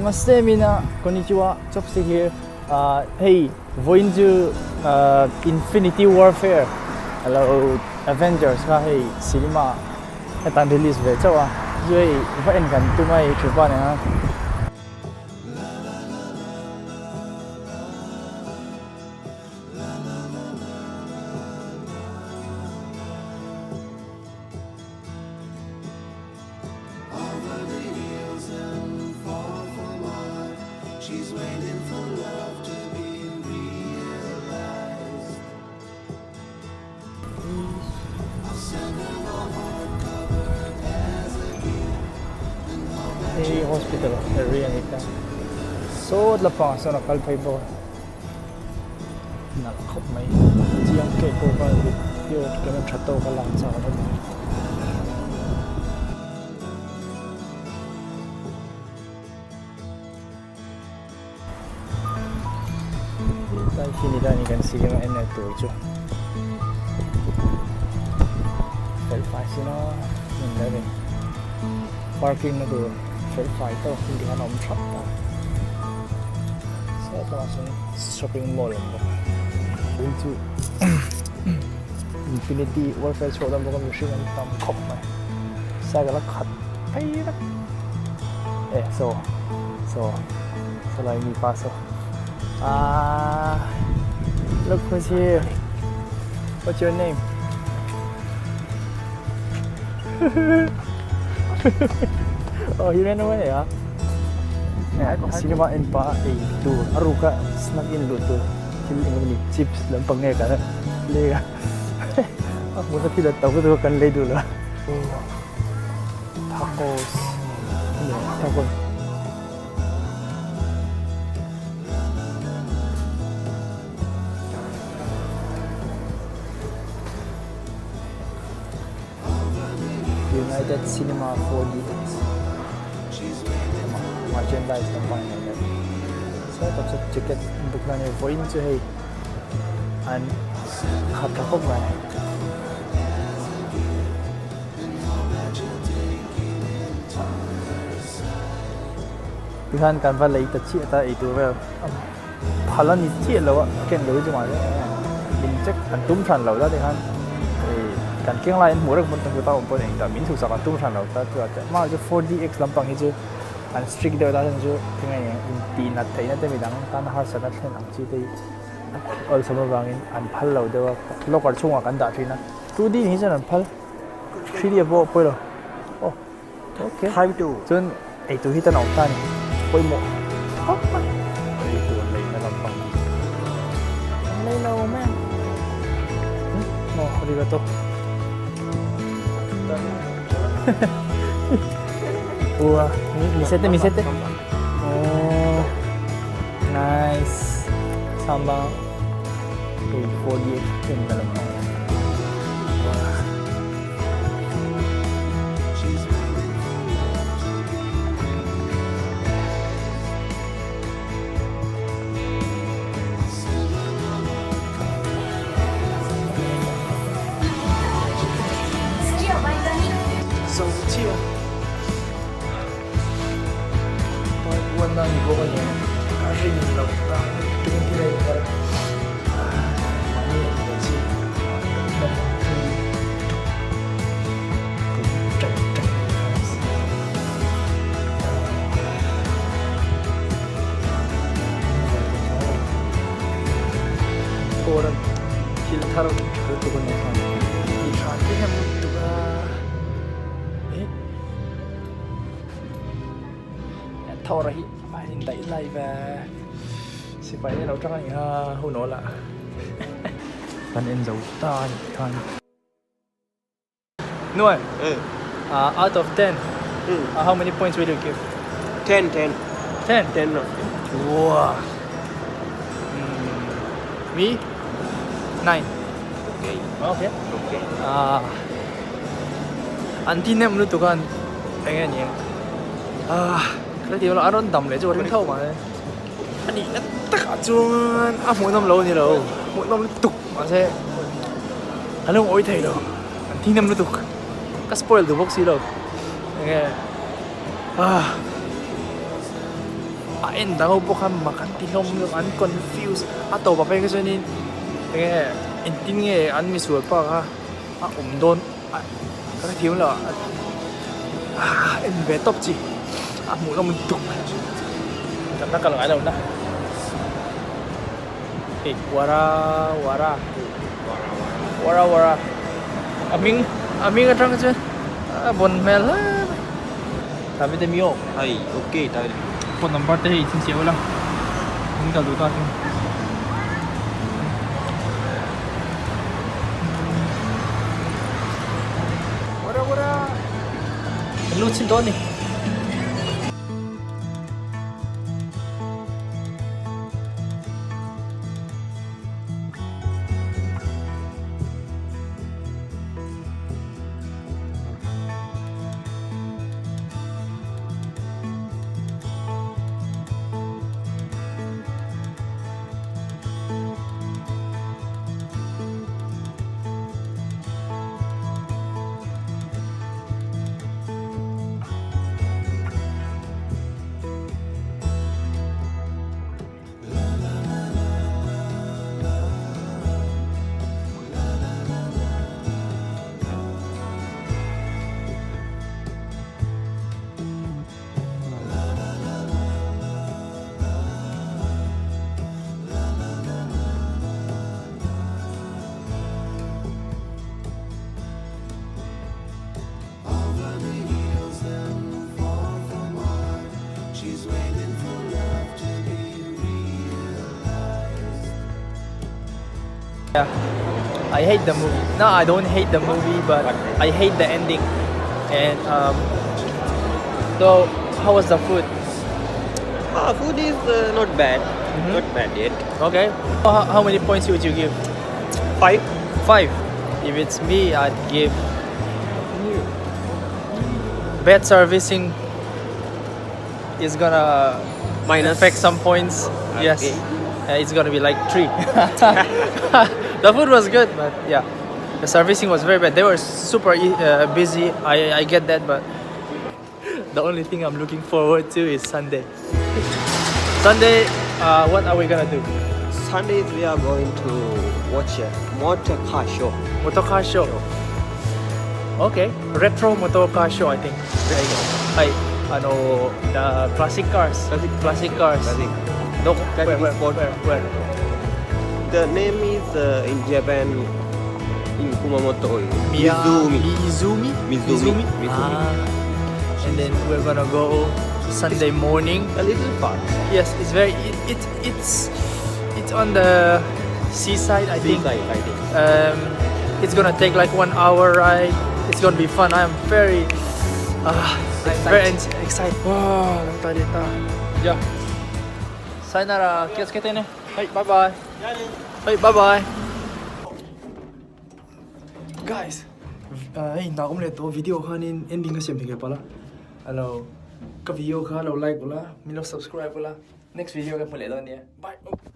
Namaste Mina, konnichiwa, Chopstick here. Uh, hei, vawiin chu uh, Infinity Warfare alo Avengers kha hei cinema hetan release ve chauh a. Chu hei va en kan tum a hei thupa nen a. Hei hospital area a ni ta sawt lampangah sawn a kal phei bawk a nalh khawp mai chiang cake pawh kha video camera tha tawk a lang chak a ni. Tlai khi ni ta ni kan siam a en leh tur chu fel fai sin a hmun deuh in parking na tur fel fai tawk hi tikhan a awm thap ta saw tlangah sawn shopping mall a awm bawk a tin chu infinity warfare chhuah dawn bawk a mihring an tam khawp mai cycle a khat phei vek e saw saw saw lai mi pa saw ah look who's here what's your name oh he ran away ah cinema en pa ei tur a ruka snack in lut tur thil eng emawni chips lampang nge kan lei a a hmun a thil a to lutuk a kan lei duh lo tacos tacos United Cinema 4DX merchandise lampang nen leh sawtah chu ticket book na ania vawiin chu hei an khat ta khawp mai. Tikhan kan va lei ta chiah ta eitur vel phal a ni chiah lo a ken lo hi chu mahse min check an tum hran lo ta tikhan ih kan keng lai an hmuh reng pawn kan kut a awm pawh engtah min chhuhsak an tum hran lo ta chu mah chu 4DX lampang hi chu an strict deuh ta chuan chu eng nge intih nat theihna te midang tana harsatna thlen ang chi te hi awlsam avangin an phal lo deuh a locker chhungah kan dah thin a 2D ni hi chuan an phal 3D ah pawh pawi lo aw. Okay. Time to. Chuan eitur hi tan a awm ta a ni. Pawimawh khawp mai. Eitur leina lampang. An lei lo mai ang. Hmm? Oh, arigato. Ua, misete, misete. Oh, nice. Sambal. Okay, 4DX na lampang. Zo chiah Part 1 a ni bawk a ni ang ka rin loh dan tum thil a inher a mahni a inher chi. Thil thar tha lutuk a ni khan ti tha te hian lutuk a eh thawr hi a in daih lai ve sipai te lo tang a ni a hun awl ah kan en zo ta a ni khan. Nuai, uh, out of 10, mm. uh, how many points will you give? 10, 10. 10? 10 of 10. Wow. Mm. Me? 9. Okay. Okay. Okay. Ah. An ti nem lutuk an enge ni ah ka ti lo aron dam le chu ring tho ma ani na takah chuan a hmuhnawm lo a ni lo hmuhnawm lutuk mahse a lo ngawi thei lo an thi hnem lutuk ka spoil duh bawk si lo enge ah. A en dang ho pawh khan mak an ti hlawm lutuk an confuse a tawp ah phei kha chuanin enge engtin nge an misual pa kha a awm dawn a ka hrethiam lo a en ve tawp chi a hmuh nawm lutuk kan la kal ngai lo na hei wara wara wara wara a hming a hming atang chuan a bawn hmel hle mai. Tavite mi aw. Hei ok ta ni. Phone number te hei chhinchhiah ula min kal duh ta chu. Wara wara. Kan lut chhin dawn ni. I hate the movie. No, I don't hate the movie, but I hate the ending. And um, so, how was the food? Ah, food is uh, not bad. Mm -hmm. Not bad yet. Okay. How, how many points would you give? Five. Five. If it's me, I'd give bad servicing is gonna Minus. affect some points. Okay. Yes. Uh, it's gonna be like three. the food was good, but yeah, the servicing was very bad. They were super uh, busy. I, I get that, but the only thing I'm looking forward to is Sunday. Sunday, uh, what are we gonna do? Sunday we are going to watch a motor car show. Motor car show. Okay, retro motor car show, I think. はい、あの the classic cars. Classic, classic cars. Classic. どこ Classic where, where, sport. where, where? The name is uh, in Japan, in Kumamoto, Miya- Mizumi. Mizumi? Mizumi. Mizumi. Ah. And then we're gonna go Sunday morning. A little far. Yes, it's very it, it it's it's on the seaside, I think. Seaside, I think. Um, it's gonna take like one hour ride. It's gonna be fun. I'm very, uh, I'm very excited. わあ、なんか出た。じゃあ、さよなら。気をつけてね。はい、バイバイ。はい、バイバイ。Guys, hei hna awm leh tawh video khanin ending ka siam thei ngei palh a. Alo, ka video kha lo like ula, min lo subscribe ula. Next video ka hmu leh dawn nia. Bye.